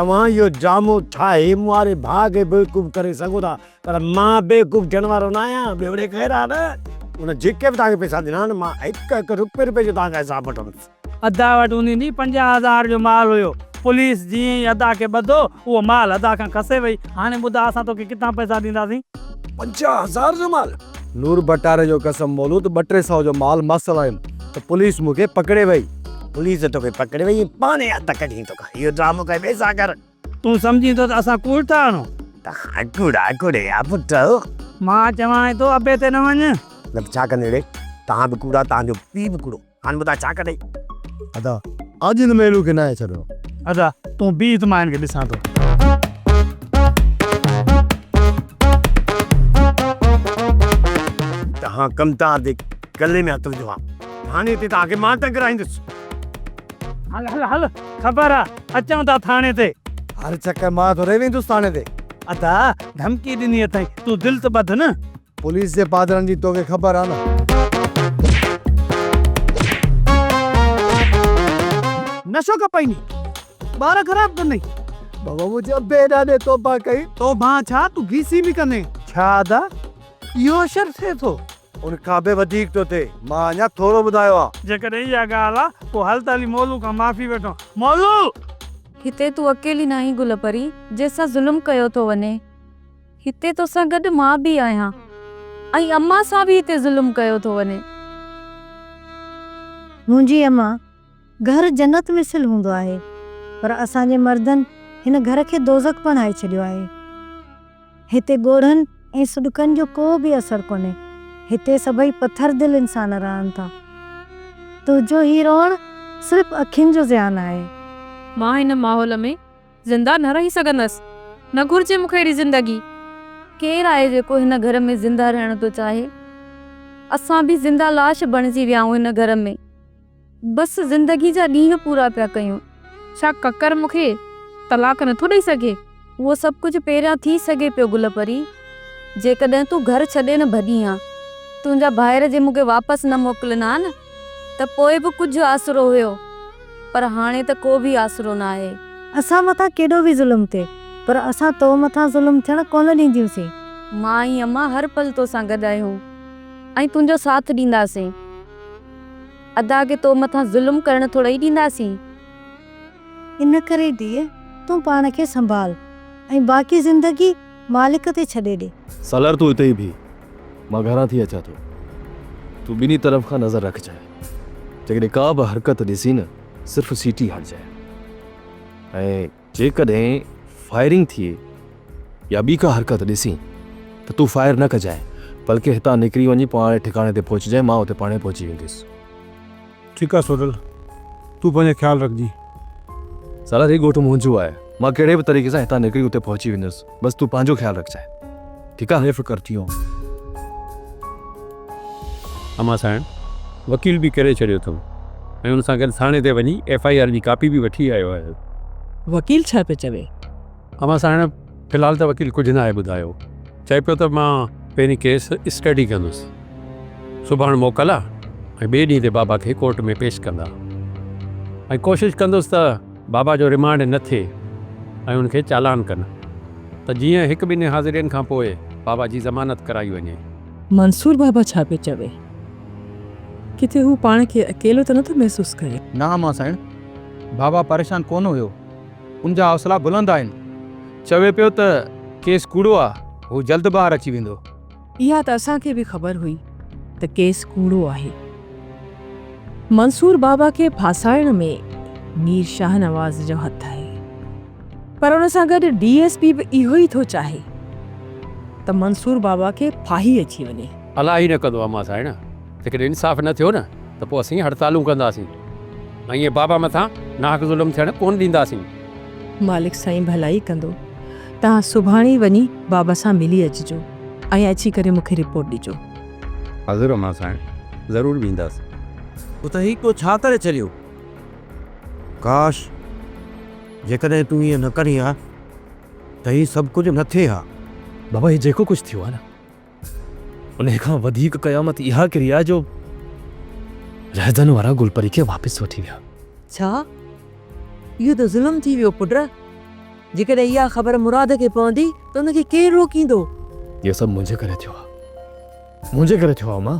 توهان اهو ڊرامو ٺاهي مون واري ڀاء کي بيوقوف ڪري سگهو ٿا پر مان بيوقوف ٿيڻ وارو نه آهيان. ٻيو ڙي خير آ نه ان جيڪي به توهان کي پئسا ڏنا آهن مان هڪ هڪ روپئي روپئي جو توهان کان حساب وٺندس. ادا وٽ ان ڏينهن 50 هزار جو مال هيو. پوليس جيئن ئي ادا کي ٻڌو، اهو مال ادا کان کسي وئي. هاڻي ٻڌاء اسان توکي ڪٿان پئسا ڏينداسين؟ 50 هزار جو مال؟ نور ڀٽاري جو قسم مولو ته ٻه ٽي سئو جو مال مس هلايم ته پوليس مون کي پڪڙي وئي. پوليس توکي پڪڙي وئي ۽ پاڻهي هٿ ڪڍين توکان. اهو ڊرامو ڪري پئسا ڪر. تون سمجهين ٿو ته اسان ڪوڙ ٿا هڻون؟ تهان ڪوڙا ڪوڙي آ پٽ. مان چوانء ٿو ابي تي نه وڃ. نه ته ڇا ڪندين ڙي؟ تهان به ڪوڙا تهان جو پيء به ڪوڙو. هاڻي ٻڌاء ڇا ڪندين؟ ادا اڄ هن ميلو کي ناهي ڇڏڻو. ادا تون بيهه ته مان هن کي ڏسان ٿو. توهان ڪمتار جي گلي ۾ هٿ وڌو آ. ٿاڻي تي توهان کي مان ٽنگرائيندس. هل هل هل خبر آ اچون ٿا ٿاڻي تي. هر چڪر مان ٿوري ويندس ٿاڻي تي. ادا ڌمڪي ڏني اٿئي تون دل ته ٻڌ نه. پوليس جي پادرن جي توکي خبر آ نه. نشو کپئي ني ٻار خراب ڪندئي. بابا منهنجي ابي ڏاڏي توبه ڪئي. توبه ڇا تون گيسي به ڪندين. ڇا ادا اهو اشر ٿئي ٿو. ان کان به وڌيڪ ٿو ٿئي. مان اڃا ٿورو ٻڌايو آ. جيڪڏهن اها ڳالهه آ پوء هل ته هلي مولو کان معافي وٺون. مولو! هتي تون اڪيلي ناهين گل پري جنهن سان ظلم ڪيو ٿو وڃي. هتي توسان گڏ مان به آهيان ۽ امان سان به هتي ظلم ڪيو ٿو وڃي. منهنجي امان، گهر جنت مثل هوندو آهي، پر اسان جي مردن هن گهر کي دوزخ بڻائي ڇڏيو آهي. هتي ڳوڙهن ۽ سڏڪن جو ڪو به اثر ڪونهي. هتي سڀئي پٿر دل انسان رهن ٿا. تنهنجو هي روئڻ صرف اکين جو زيان آهي. مان هن ماحول ۾ زنده نه رهي سگهندس. نه گهرجي مون کي اهڙي زندگي. ڪير آهي جيڪو هن گهر ۾ زنده رهڻ ٿو چاهي؟ اسان به زنده لاش بڻجي ويا آهيون هن گهر ۾. بس زندگي جا ڏينهن پورا پيا ڪيون. ڇا ڪڪر مون کي طلاق نه ٿو ڏئي سگهي؟ اهو سڀ ڪجهه پهريان ٿي سگهي پيو گل پري. جيڪڏهن تون گهر ڇڏي نه ڀڄين ها، تنهنجا ڀائر جي مون کي واپس نه موڪلين ها نه ته پوء به ڪجهه آسرو هيو. پر هاڻي ته ڪو به آسرو ناهي. اسان مٿان ڪيڏو به ظلم ٿئي، پر اسان تو مٿان ظلم ٿيڻ ڪونه ڏينديونسين. مان ۽ امان هر پل توسان گڏ آهيون ۽ تنهنجو ساٿ ڏينداسين. ادا کي تو مٿان ظلم ڪرڻ ٿورئي ڏينداسين. ان ڪري ڌيء تون پاڻ کي سنڀال ۽ باقي زندگي مالڪ تي ڇڏي ڏي. سالار تون اتي ئي بيهه، مان گهران ٿي اچان ٿو. تون ٻنهي طرف کان نظر رکجانء. جيڪڏهن ڪا به حرڪت ڏسين نه صرف سيٽي هڻجانء ۽ جيڪڏهن فائرنگ ٿئي يا ٻي ڪا حرڪت ڏسين ته تون فائر نه ڪجانء بلڪه هتان نڪري وڃي پاڻ ٺڪاڻي تي پهچجانء مان اتي پاڻهي پهچي ويندس. ٺيڪ آ سوڍل تون پنهنجو خيال رکجين. سالار هي ڳوٺ منهنجو آهي مان ڪهڙي به طريقي سان هتان نڪري اتي پهچي ويندس بس تون پنهنجو خيال رکجانء ٺيڪ آ. بي فڪر ٿي وڃ. امان سائڻ وڪيل به ڪري ڇڏيو اٿم ۽ ان سان گڏ ٿاڻي تي وڃي ايف I R جي ڪاپي به وٺي آيو آهيان. وڪيل ڇا پيو چوي؟ امان سائڻ في الحال ته وڪيل ڪجهه ناهي ٻڌايو. چئي پيو ته مان پهرين ڪيس اسٽڊي ڪندس. سڀاڻ موڪل آ ۽ ٻئي ڏينهن تي بابا کي ڪورٽ ۾ پيش ڪندا ۽ ڪوشش ڪندس ته بابا جو رمانڊ نه ٿئي ۽ ان کي چالان ڪن ته جيئن هڪ ٻن حاضرين کان پوء بابا جي ضمانت ڪرائي وڃي. منصور بابا ڇا پيو چوي؟ ڪٿي هو پاڻ کي اڪيلو ته نٿو محسوس ڪري؟ نه امان سائڻ، بابا پريشان ڪونه هيو. ان جا حوصلا بلند آهن. چوي پيو ته ڪيس ڪوڙو آ، هو جلد ٻاهر اچي ويندو. اها ته اسان کي به خبر هئي ته ڪيس ڪوڙو آهي. منصور بابا کي ڦاسائڻ ۾ مير شاهنواز جو هٿ آهي. پر ان سان گڏ ڊي ايس پي به اهو ئي ٿو چاهي ته منصور بابا کي ڦاهي اچي وڃي. الله ئي نه ڪندو امان سائڻ، جيڪڏهن انصاف نه ٿيو نه ته پوء اسين هڙتالون ڪنداسين ۽ ائين بابا مٿان ناحق ظلم ٿيڻ ڪونه ڏينداسين. مالڪ سائين ڀلائي ڪندو. توهان سڀاڻي ئي وڃي بابا سان ملي اچجو ۽ اچي ڪري مون کي رپورٽ ڏجو. حاضر امان سائڻ، ضرور ويندس. تو ته هي تو ڇا ڪري ڇڏيو؟ ڪاش! جيڪڏهن تون ائين نه ڪرين ها ته هي سڀ ڪجهه نه ٿئي ها. بابا هي جيڪو ڪجهه ٿيو آهي نه انهي کان وڌيڪ قيامت اها ڪري آهي جو رهدن وارا گل پري کي واپس وٺي ويا. ڇا؟ اهو ته ظلم ٿي ويو پٽ. جيڪڏهن اها خبر مراد کي پوندي ته ان کي ڪير روڪيندو؟ اهو سڀ منهنجي ڪري ٿيو آهي. منهنجي ڪري ٿيو آهي امان.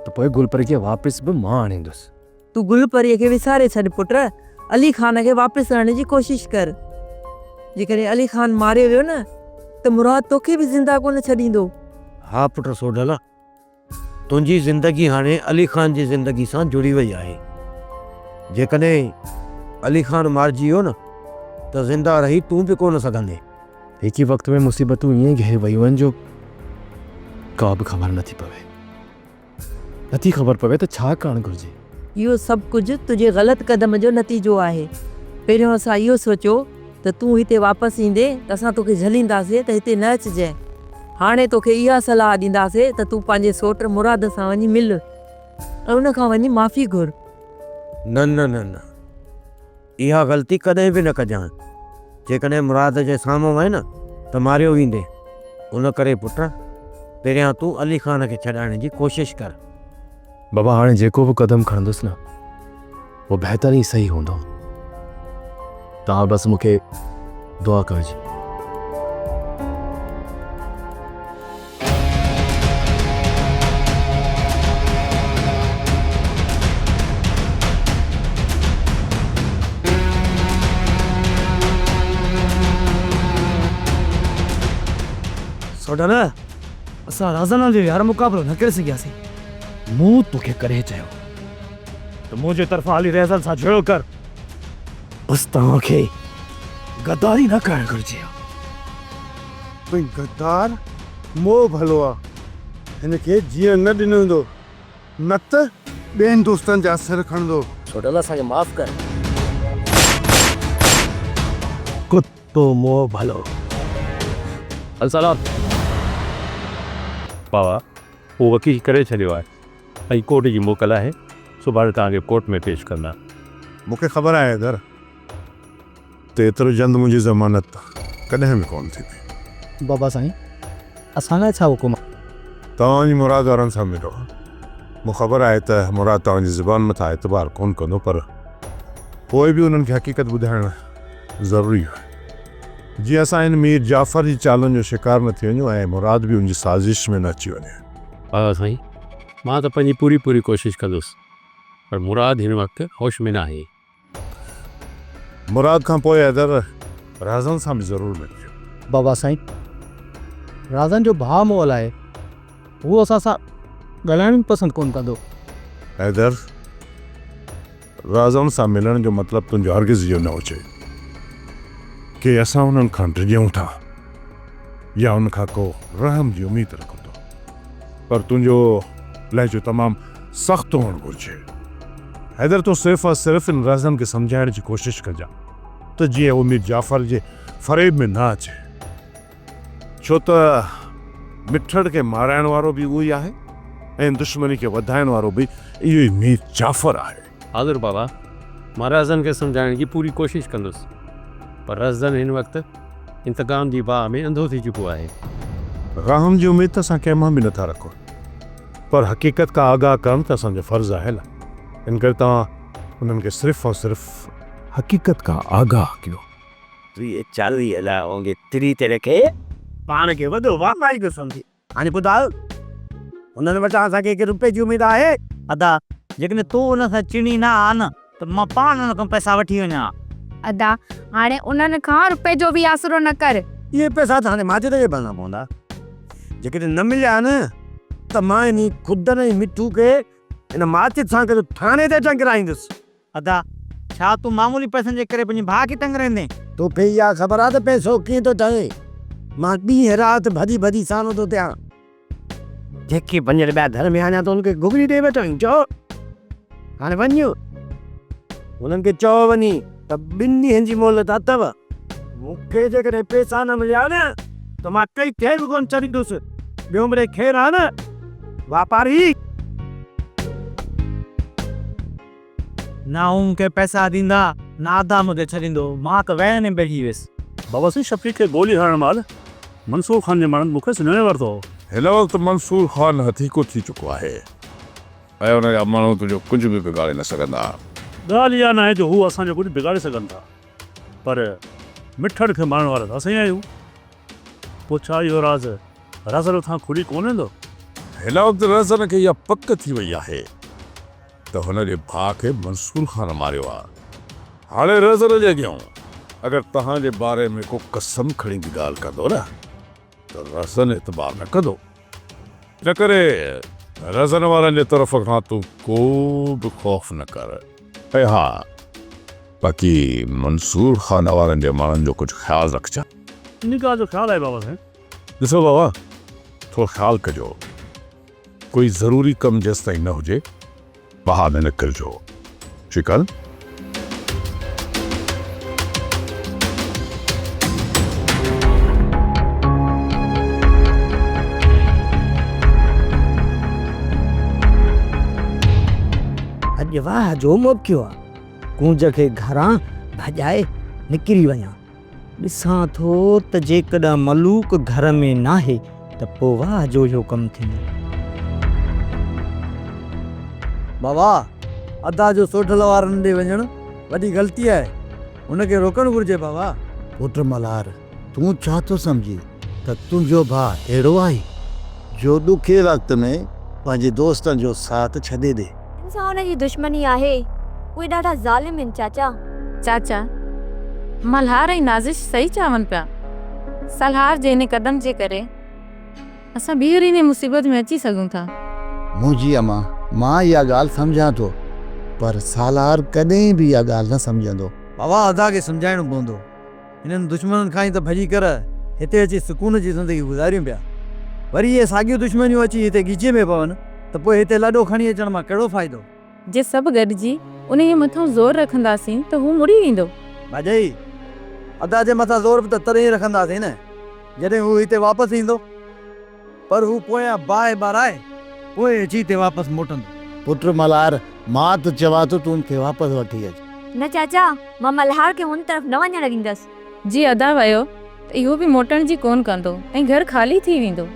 ته پوء گل پري کي واپس به مان آڻيندس. تون گل پريء کي وساري ڇڏ پٽ. علي خان کي واپس آڻڻ جي ڪوشش ڪر. جيڪڏهن علي خان ماريو ويو نه ته مراد توکي به زنده ڪونه ڇڏيندو. ها پٽ سوڍل، تنهنجي زندگي هاڻي علي خان جي زندگي سان جڙي وئي آهي. جيڪڏهن علي خان مارجي ويو نه ته زنده رهي تون به ڪونه سگهندين. هڪ ئي وقت ۾ مصيبتون ائين گهيري ويون آهن جو ڪا به خبر نٿي پوي. نٿي خبر پوي ته ڇا ڪرڻ گهرجي. اهو سڀ ڪجهه تنهنجي غلط قدم جو نتيجو آهي. پهريون اسان اهو سوچيو ته تون هتي واپس ايندين ته اسان توکي جهلينداسين ته هتي نه اچجانء. هاڻي توکي اها صلاح ڏينداسين ته تون پنهنجي سوٽ مراد سان وڃي مل ۽ ان کان وڃي معافي گهر. نه نه نه نه اها غلطي ڪڏهن به نه ڪجانء. جيڪڏهن مراد جي سامهون وئين نه ته ماريو ويندين. ان ڪري پٽ پهريان تون علي خان کي ڇڏائڻ جي ڪوشش ڪر. بابا هاڻي جيڪو به قدم کڻندس نه اهو بهتر ۽ صحيح هوندو. توهان بس مون کي دعا ڪرجو. سوڍل، اسان رازانن جو يار مقابلو نه ڪري سگهياسين. مون توکي ڪڏهن چيو ته منهنجي طرفان علي ريزن سان جهيڙو ڪر. بس توهان کي غداري نه ڪرڻ گهرجي ها. ڀئي غدار موهه ڀلو آ، هن کي جيئڻ نه ڏنو ويندو، نه ته ٻين دوستن جا سر کڻندو. سوڍل اسان کي معاف ڪر. ڪتو موهه ڀلو. هل سالار. بابا اهو وڪيل ڪري ڇڏيو آهي ۽ ڪورٽ جي موڪل آهي، سڀاڻي توهان کي ڪورٽ ۾ پيش ڪندا. مون کي خبر آهي حيدر. ته ايترو جلد منهنجي ضمانت ڪڏهن به ڪونه ٿيندي. بابا سائين، اسان لاء ڇا حڪم آهي؟ توهان وڃي مراد وارن سان ملو. مون خبر آهي ته مراد توهان جي زبان مٿان اعتبار ڪونه ڪندو پر پوء به انهن کي حقيقت ٻڌائڻ ضروري آهي. جيئن اسان هن مير جعفر جي چالن جو شڪار نه ٿي وڃون ۽ مراد به ان جي سازش ۾ نه اچي وڃي. بابا سائين، مان ته پنهنجي پوري پوري ڪوشش ڪندس پر مراد هن وقت هوش ۾ ناهي. مراد کان پوء حيدر رازن سان به ضرور ملجو. بابا سائين، رازن جو ڀاء مئل آهي، هو اسان سان ڳالهائڻ به پسند ڪونه ڪندو. حيدر، رازن سان ملڻ جو مطلب تنهنجو هرگز اهو نه هجي ڪي اسان انهن کان ڊڄون ٿا يا ان کان ڪو رحم جي اميد رکون ٿا، پر تنهنجو لهجو تمام سخت هئڻ گهرجي. حيدر تون صرف ۽ صرف ان رهزن کي سمجهائڻ جي ڪوشش ڪجان ته جيئن هو مير جعفر جي فريب ۾ نه اچي. ڇو ته مٺڙ کي مارائڻ وارو به اهو ئي آهي ۽ دشمني کي وڌائڻ وارو به اهو ئي مير جعفر آهي. حاضر بابا، مان رهزن کي سمجهائڻ جي پوري ڪوشش ڪندس، پر رهزن هن وقت انتقام جي باهه ۾ انڌو ٿي چڪو آهي. رحم جي اميد ته اسان ڪنهن مان به نٿا رکون. پر حقيقت کان آگاهه ڪرڻ ته اسان جو فرض آهي نه، ان ڪري توهان انهن کي صرف ۽ صرف حقيقت کان آگاهه ڪيو. 30 40 لاء اونگي تري تي رکي. پاڻ کي وڏو واپاري پيو سمجهي. هاڻي ٻڌاء، هنن وٽان اسان کي هڪ رپئي جي اميد آهي؟ ادا، جيڪڏهن تون انهن سان چڻي نه ها نه ته مان پاڻ انهن کان پئسا وٺي وڃان ها. ادا، هاڻي انهن کان رپئي جو به آسرو نه ڪر. اهي پئسا ته هاڻي ماجد کي ڀرڻا پوندا. جيڪڏهن نه مليا نه ته مان انهي خدن ۽ مٺو کي هن ماچيس سان گڏ ٿاڻي تي ٽنگرائيندس. ادا، ڇا تون معمولي پئسن جي ڪري پنهنجي ڀاء کي ٽنگرائيندين؟ توکي اها خبر آهي ته پئسو ڪيئن ٿو ٺهي؟ مان ڏينهن رات ڀڄي ڀڄي سانو ٿو ٿيان. جيڪي پنج رپيا گهر ۾ آڻيان ته انهن کي گهگهري ڏئي ويٺو آهين. چئو هاڻي وڃ انهن کي چئو وڃي ته ٻن ڏينهن جي مهلت اٿو. مون کي جيڪڏهن پئسا نه مليا نه ته مان ڪئي ٿئي به ڪونه ڇڏيندس. ٻيو مڙئي خير آهي نه واپاري. نه هو مون کي پئسا ڏيندا نه ادا مون کي ڇڏيندو. مان ته ويهڻ ۾ پئجي ويس. بابا سائين شفيق کي گولي هڻڻ مهل منصور خان جي ماڻهن مون کي سڃاڻي ورتو هو. هن وقت منصور خان هٿيڪو ٿي چڪو آهي ۽ ان جا ماڻهو تنهنجو ڪجهه به بگاڙي نه سگهندا. ڳالهه اها ناهي جو هو اسان جو ڪجهه بگاڙي سگهن ٿا پر مٺڙ کي مارڻ وارا ته اسين آهيون. پوء ڇا اهو راز رازن هٿان کلي ڪونه ويندو؟ هن وقت رازن کي اها پڪ ٿي وئي آهي ته هن جي ڀاء کي منصور خان ماريو آهي. هاڻي رازن جي اڳيان اگر توهان جي باري ۾ ڪو قسم کڻي به ڳالهه ڪندو نه ته رازن اعتبار نه ڪندو. ان ڪري رازن وارن جي طرف کان تون ڪو به خوف نه ڪر. ۽ ها باقي منصور خان وارن جي ماڻهن جو ڪجهه خيال رکجان. ان ڳالهه جو خيال آهي بابا سائين. ڏسو بابا ٿورو خيال ڪجو ڪوئي ضروري ڪم جيستائين نه هجي ٻاهر نه نڪرجو ٺيڪ آهي نه. اڄ واهه جو موقعو آ. ڪونج کي گهران ڀڄائي نڪري وڃان. ڏسان ٿو ته جيڪڏهن ملوڪ گهر ۾ ناهي ته پوء واهه جو اهو ڪم ٿيندو. بابا، ادا جو سوڍل وارن ڏي وڃڻ وڏي غلطي آهي. هن کي روڪڻ گهرجي بابا. پٽ ملهار، تون ڇا ٿو سمجهين ته تنهنجو ڀاء اهڙو آهي جو ڏکي وقت ۾ پنهنجي دوستن جو ساٿ ڇڏي ڏي. جن سان هن جي دشمني آهي، اهي ڏاڍا ظالم آهن چاچا. چاچا، ملهار ۽ نازش صحيح چون پيا. سلهار جي ان قدم جي ڪري اسان ٻيهر انهيء مصيبت ۾ اچي سگهون ٿا. منهنجي امان، مان اها ڳالهه سمجهان ٿو، پر سالار ڪڏهن به اها ڳالهه نه سمجهندو. بابا، ادا کي سمجهائڻو پوندو. هنن دشمنن کان ئي ته ڀڄي ڪر هتي اچي سڪون جي زندگي گذاريون پيا. وري اهي ساڳيون دشمنيون اچي هتي ڳچيء ۾ پون ته پوء هتي لڏو کڻي اچڻ مان ڪهڙو فائدو؟ جي سڀ گڏجي انهيء مٿان زور رکنداسين ته هو مڙي ويندو. ڀاڄائي، ادا جي مٿان زور به ته تڏهن ئي رکنداسين نه، جڏهن هو هتي واپس ايندو. پر هو پويان باهه ٻارائي پوء اچي هتي واپس موٽندو. پٽ ملهار، مان ته چوان ٿو تون هن کي واپس وٺي اچ. نه چاچا، مان ملهار کي هن طرف نه وڃڻ ڏيندس. جي ادا ويو ته اهو به موٽڻ جي ڪونه ڪندو ۽ گهر خالي ٿي ويندو.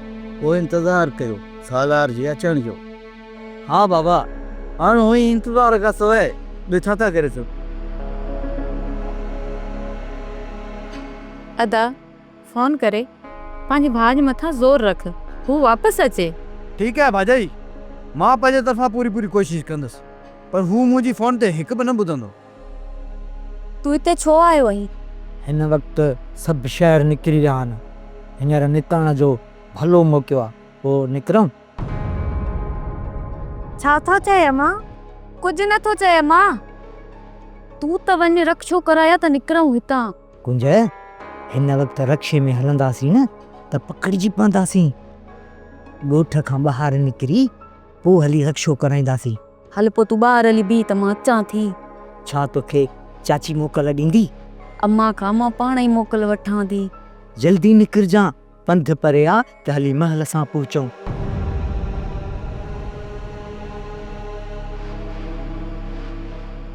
پوء انتظار ڪيو سالار جي اچڻ جو. ها بابا، هاڻ هونئن انتظار کان سواء ٻيو ڇا ٿا ڪري سگهون. ادا، فون ڪري پنهنجي ڀاء جي مٿان زور رک، هو واپس اچي. ٺيڪ آهي ڀاڄائي، مان پنهنجي طرفان پوري پوري ڪوشش ڪندس، پر هو منهنجي فون تي هڪ به نه ٻڌندو. تون هتي ڇو آيو آهين؟ هن وقت سڀ شهر نڪري ويا آهن، هينئر نڪرڻ جو ڀلو موقعو آهي، پوء نڪرون؟ ڇا ٿو چئي امان؟ ڪجهه نه ٿو چئي امان، تون ته وڃ رڪشو ڪرايا ته نڪرون هتان. ڪنج، هن وقت رڪشي ۾ هلنداسين نه ته پڪڙجي پونداسين. ڳوٺ کان ٻاهر نڪري پوء هلي رڪشو ڪرائينداسين. هل پوء تون ٻاهر هلي بيهه ته مان اچان ٿي. ڇا توکي چاچي موڪل ڏيندي؟ امان کان مان پاڻ ئي موڪل وٺان ٿي. جلدي نڪرجان، پنڌ پري آ ته هلي مهل سان پهچون.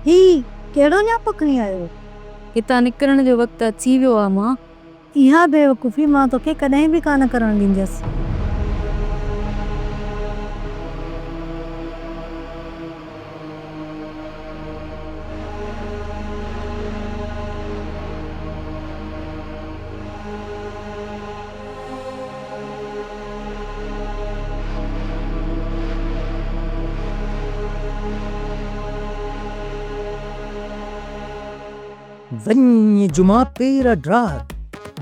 هي ڪهڙو نياپو کڻي آيو؟ هتان نڪرڻ جو وقت اچي ويو آ مان. اها بيوقوفي مان توکي ڪڏهن به ڪانه ڪرڻ ڏينديس. وڃ جمعا پير ڊاهه،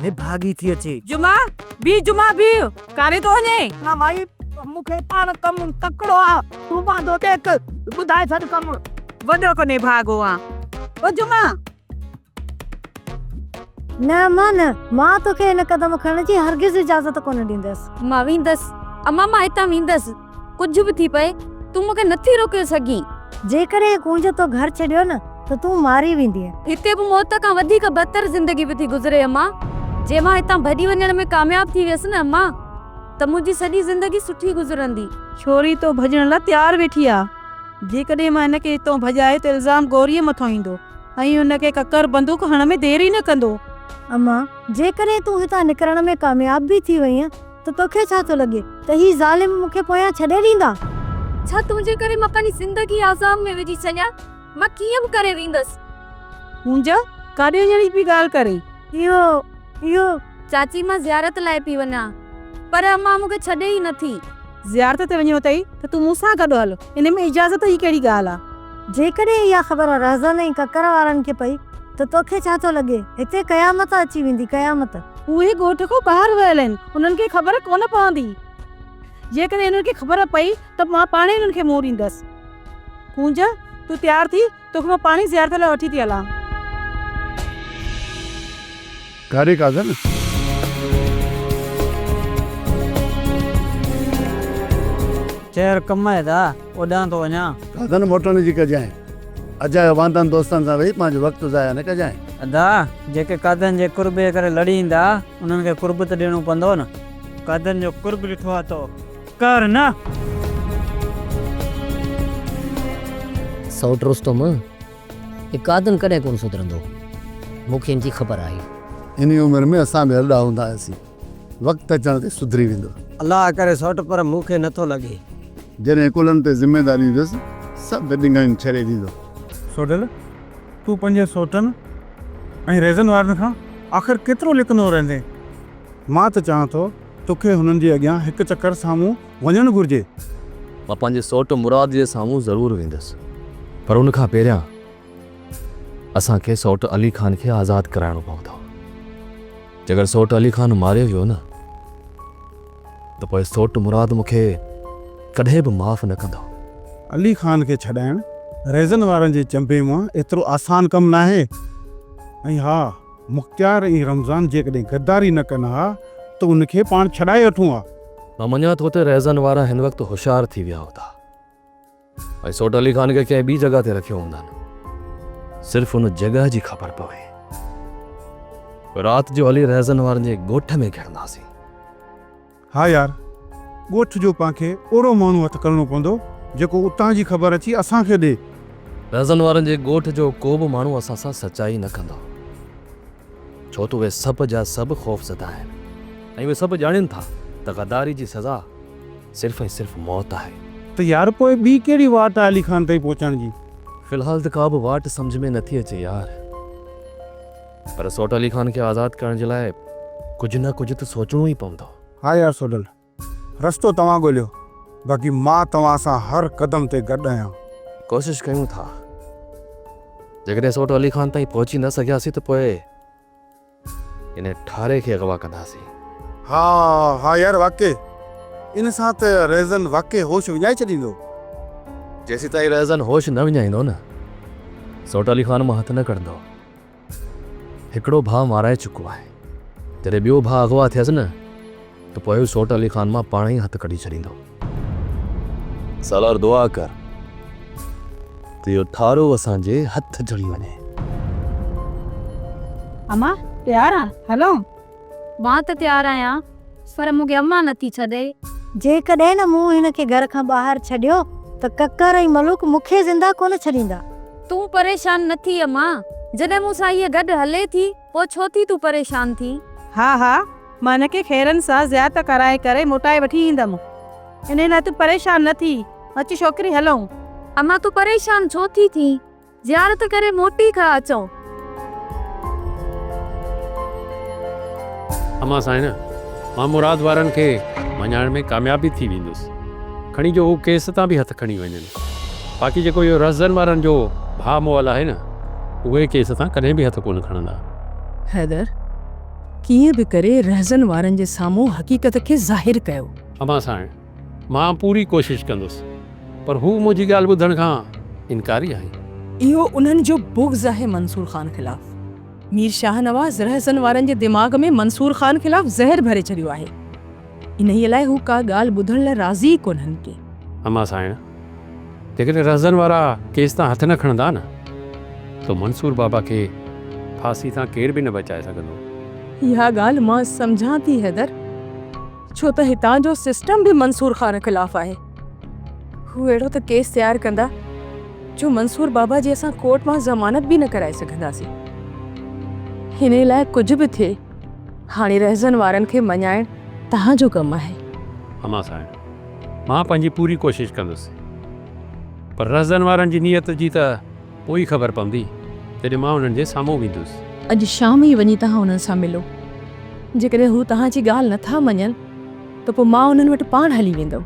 نڀاڳي ٿي اچي. جمعا، بيهه جمعا بيهه، ڪاڏي ٿو وڃين؟ نه مائي، مون کي پاڻ ڪم تڪڙو آ، تون واندو ٽيڪ، ٻڌائي ڇڏ ڪم. وڏو ڪو نڀاڳو آن. او جمعا! نه امان نه، مان توکي ان قدم کڻڻ جي هرگز اجازت ڪونه ڏيندس. مان ويندس، امان مان هتان ويندس، ڪجهه به ٿي پئي، تون مون کي نٿي روڪي سگهين. جيڪڏهن ڪونج تو گهر ڇڏيو نه ته تون ماري ويندينء. هتي به موت کان وڌيڪ بهتر زندگي به ٿي گذري امان، جي مان هتان ڀڄي وڃڻ ۾ ڪامياب ٿي ويس نه امان ته منهنجي سڄي زندگي سٺي گذرندي. ڇوري تو ڀڄڻ لاء تيار ويٺي آ. جيڪڏهن مان هن کي هتان ڀڄائي ته الزام گوريء مٿان ايندو ۽ هن کي ڪڪر بندوق هڻڻ ۾ دير ئي نه ڪندو. امان، جيڪڏهن تون هتان نڪرڻ ۾ ڪامياب به ٿي وئينء ته توکي ڇا ٿو لڳي ته هي ظالم مون کي پويان ڇڏي ڏيندا؟ ڇا تنهنجي ڪري مان پنهنجي زندگي عذاب ۾ وجهي ڇڏيان؟ مان ڪيئن به ڪري ويندس. هونجا، ڪاڏي وڃڻ جي پئي ڳالهه ڪرين؟ اهو، اهو. چاچي مان زيارت لاء پئي وڃان، پر امان مون کي ڇڏي ئي نٿي. زيارت تي وڃڻو اٿئي ته تون مون سان گڏ هل، ان ۾ اجازت جي ڪهڙي ڳالهه آ. جيڪڏهن اها خبر رهزن ۽ ڪڪر وارن کي پئي ته توکي ڇا ٿو لڳي، هتي قيامت اچي ويندي، قيامت. اهي ڳوٺ کان ٻاهر ويل آهن، انهن کي خبر ڪونه پوندي. جيڪڏهن انهن کي خبر پئي ته مان پاڻهي انهن کي منهن ڏيندس. ڪونج، تون تيار ٿي، توکي مان پاڻهي زيارت لاء وٺي ٿي هلان. ڪاڏي قاضن؟ چير ڪم آهي دا، اوڏانهن ٿو وڃان. قاضن موٽڻ جي ڪجانء. اجايو واندن دوستن سان ويهي پنهنجو وقت ضايع نه ڪجانء. ادا، جيڪي قاضن جي قرب جي ڪري لڙي ايندا، انهن کي قرب ته ڏيڻو پوندو نه. قاضن جو قرب ڏٺو آ تو. ڪر نه. سئوٽ رستم، هي قادن ڪڏهن ڪونه سڌرندو. مون کي هن جي خبر آهي. انهي عمر ۾ اسان به ارڏا هوندا هئاسين. وقت اچڻ تي سڌري ويندو. الله ڪري سئوٽ پر مون کي نٿو لڳي. جڏهن ڪلهن تي ذميداري ايندس، سڀ ڏنگايون ڇڏي ڏيندو. سوڍل، تون پنهنجي سئوٽن ۽ ريزن وارن کان آخر ڪيترو لڪندو رهندين؟ مان ته چوان ٿو توکي هنن جي اڳيان هڪ چڪر سامهون وڃڻ گهرجي. مان پنهنجي سئوٽ مراد جي سامهون ضرور ويندس، پر ان کان پهريان اسان کي سئوٽ علي خان کي آزاد ڪرائڻو پوندو. جيڪر سئوٽ علي خان ماريو ويو نه ته پوء سئوٽ مراد مون کي ڪڏهن به معاف نه ڪندو. علي خان کي ڇڏائڻ ريزن وارن جي چنبي مان ايترو آسان ڪم ناهي ۽ ها! مختيار ۽ رمضان جيڪڏهن غداري نه ڪن ها ته ان کي پاڻ ڇڏائي وٺون ها. مان مڃان ٿو ته رهزن وارا هن وقت هوشيار ٿي ويا هوندا ۽ سوٽ علي خان کي ڪنهن ٻي جڳهه تي رکيو هوندن. صرف ان جڳهه جي خبر پوي. رات جو هلي رهزن وارن جي ڳوٺ ۾ گهڙنداسين. ها يار، ڳوٺ جو پان کي اهڙو ماڻهو هٿ ڪرڻو پوندو، جيڪو اتان جي خبر اچي اسان کي ڏئي. رهزن وارن جي ڳوٺ جو ڪو به ماڻهو اسان سان سچائي نه ڪندو، ڇو ته اهي سڀ جا سڀ خوفزده آهن ۽ اهي سڀ ڄاڻين ٿا ته غداري جي سزا صرف ۽ صرف موت آهي. ته يار پوء ٻي ڪهڙي واٽ آهي علي خان تائين پهچڻ جي؟ في الحال ته ڪا به واٽ سمجهه ۾ نٿي اچي يار. پر سوٽ علي خان کي آزاد ڪرڻ جي لاء ڪجهه نه ڪجهه ته سوچڻو ئي پوندو. ها يار سوڍل، رستو توهان ڳوليو، باقي مان توهان سان هر قدم تي گڏ آهيان. ڪوشش ڪيون ٿا. جيڪڏهن سوٽ علي خان تائين پهچي نه سگهياسين ته پوء ان ٺاري کي اغوا ڪنداسين. ها ها يار واقعي ان سان ته رهزن واقعي هوش وڃائي ڇڏيندو. جيسيتائين رهزن هوش نه وڃائيندو نه سوٽ علي خان مان هٿ نه ڪڍندو. هڪڙو ڀاء مارائي چڪو آهي. جڏهن ٻيو ڀاء اغوا ٿيس نه ته پوء هو سوٽ علي خان مان پاڻ ئي هٿ ڪڍي ڇڏيندو. سالار دعا ڪر ته اهو ٺارو اسان جي هٿ چڙهي وڃي. امان تيار آن هلون؟ مان ته تيار آهيان پر مون کي امان نٿي ڇڏي. جيڪڏهن نه مون هن کي گهر کان ٻاهر ڇڏيو ته ڪڪر ۽ ملوڪ مون کي زنده ڪونه ڇڏيندا. تون پريشان نه ٿي امان، جڏهن مون سان هيء گڏ هلي ٿي، پوء ڇو ٿي تون پريشان ٿين؟ ها ها، مان هن کي خيرن سان زيارت ڪرائي ڪري موٽائي وٺي ايندم. انهيء لاء تون پريشان نه ٿي. اچ ڇوڪري هلون. امان تون پريشان ڇو ٿي ٿين؟ زيارت ڪري موٽي ٿا اچون. امان سائڻ، مان مراد وارن کي مڃائڻ ۾ ڪامياب به ٿي ويندس. کڻي جو هو ڪيس تان به هٿ کڻي وڃن. باقي جيڪو اهو رهزن وارن جو ڀاء مئل آهي نه، اهي ڪيس تان ڪڏهن به هٿ ڪونه کڻندا. حيدر، ڪيئن به ڪري رهزن وارن جي سامهون حقيقت کي ظاهر ڪيو. امان سائڻ، مان پوري ڪوشش ڪندس، پر هو منهنجي ڳالهه ٻڌڻ کان انڪاري آهن. اهو انهن جو بغض آهي منصور خان خلاف. مير شاهنواز رهزن وارن جي دماغ ۾ منصور خان خلاف زهر ڀري ڇڏيو آهي. انهيء لاء هو ڪا ڳالهه ٻڌڻ لاء راضي ئي ڪونهن ڪي. امان سائڻ، جيڪڏهن رهزن وارا ڪيس تان هٿ نه کڻندا نه ته منصور بابا کي ڦاسي تان ڪير به نه بچائي سگهندو. اها ڳالهه مان سمجهان ٿي حيدر، ڇو ته هتان جو سسٽم به منصور خان خلاف آهي. هو اهڙو ته ڪيس تيار ڪندا جو منصور بابا جي اسان ڪورٽ مان ضمانت به نه ڪرائي سگهنداسين. انهيء لاء ڪجهه به ٿئي هاڻي رهزن وارن کي مڃائڻ توهان جو ڪم آهي. امان سائڻ، مان پنهنجي پوري ڪوشش ڪندس، پر رهزن وارن جي نيت جي ته پوء ئي خبر پوندي، جڏهن مان انهن جي سامهون ويندس. اڄ شام ئي وڃي توهان انهن سان ملو. جيڪڏهن هو توهان جي ڳالهه نه ٿا مڃن ته پوء مان انهن وٽ پاڻ هلي ويندم.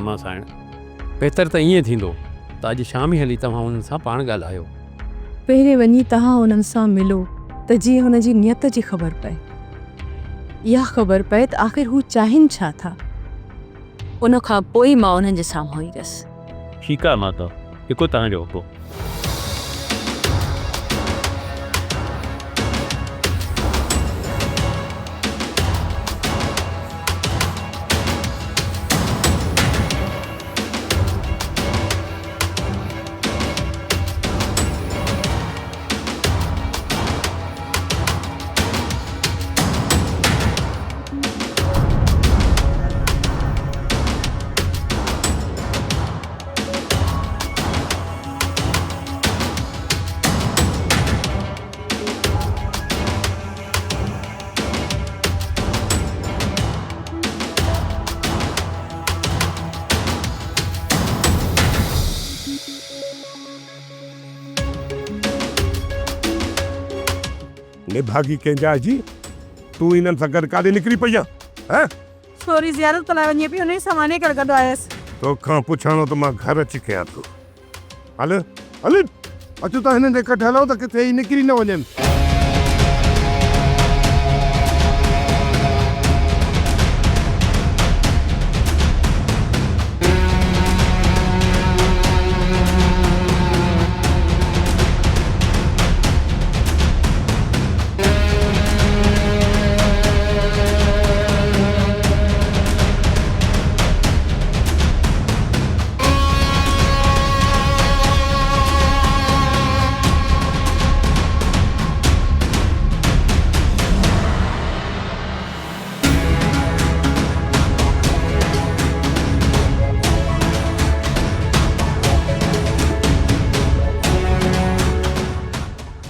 امان سائڻ، بهتر ته ائين ٿيندو ته اڄ شام ئي هلي توهان انهن سان پاڻ ڳالهايو. پهرين وڃي توهان انهن سان ملو ته جيئن هن جي نيت جي خبر پئي. اها خبر پئي ته آخر هو چاهين ڇا ٿا. ان کان پوء ئي مان انهن جي سامهون ايندس. ٺيڪ آهي ماتا، هڪ توهان جو حڪم. نڀاڳي ڪنهن جا جي تون انهن سان گڏ ڪاڏي نڪري پئي آن هه؟ ڇوري زيارت لاء وڃي پئي انهي سان واني ڪري گڏ آيس. توکان پڇاڻو ته مان گهر اچي ڪيان ٿو. هل هل اچو ته هنن جي ڪڍ هلون ته ڪٿي هي نڪري نه وڃن.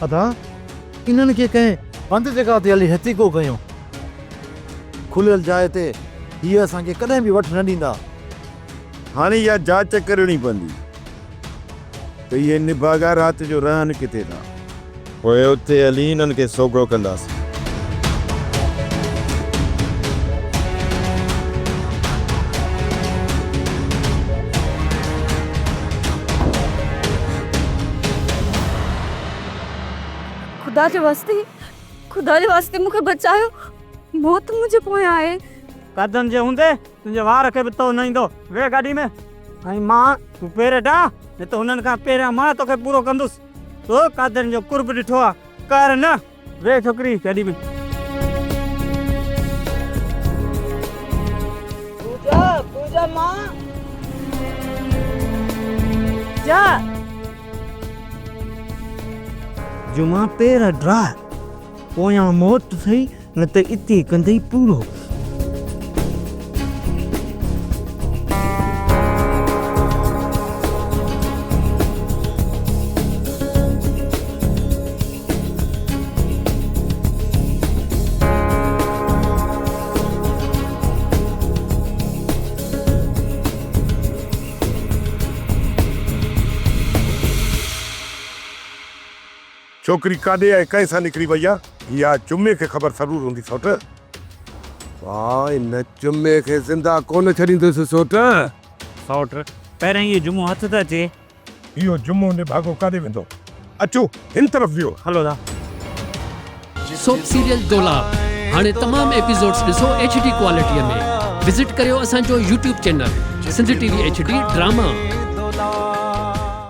ادا انهن کي ڪنهن بند جڳهه تي هلي هٿيڪو ڪيون. کليل جاء تي هي اسان کي ڪڏهن به وٺ نه ڏيندا. هاڻي اها جاچ ڪرڻي پوندي ته اهي نڀاڳا رات جو رهن ڪٿي ٿا. پوء اتي هلي انهن کي سوگهو ڪنداسين. خدا جي واسطي، خدا جي واسطي مون کي بچايو، موت منهنجي پويان آهي. قدم جي هوندي تنهنجي وار کي به تئو نه ايندو. ويهه گاڏي ۾ ۽ مان تون پير ڊاهه، نه ته هنن کان پهريان مان توکي پورو ڪندس. تو قادرن جو قرب ڏٺو آ، قهر نه. ويهه ڇوڪري گاڏي ۾. پوجا، پوجا مان. جا. جمعا پير ڊاهه، پويان موت ٿئي، نه ته اتي ڪندئي پورو. ڇوڪري ڪاڏي ۽ ڪنهن سان نڪري وئي آ؟ اها جمعي کي خبر ضرور هوندي سوٽ. ڀاء ان جمعي کي زنده ڪونه ڇڏيندس سوٽ. سوٽ، پهريائين اهو جمعو هٿ ته اچي. اهو جمعو نڀاڳو ڪاڏي ويندو؟ اچو هن طرف ويهو. هلو ٿا. سوپ سيريل دولاب هاڻي تمام ايپيسوڊز ڏسو ايڇ ڊي ڪوالٽي ۾ وزٽ ڪريو اسان جو YouTube channel Sindh T V H D drama.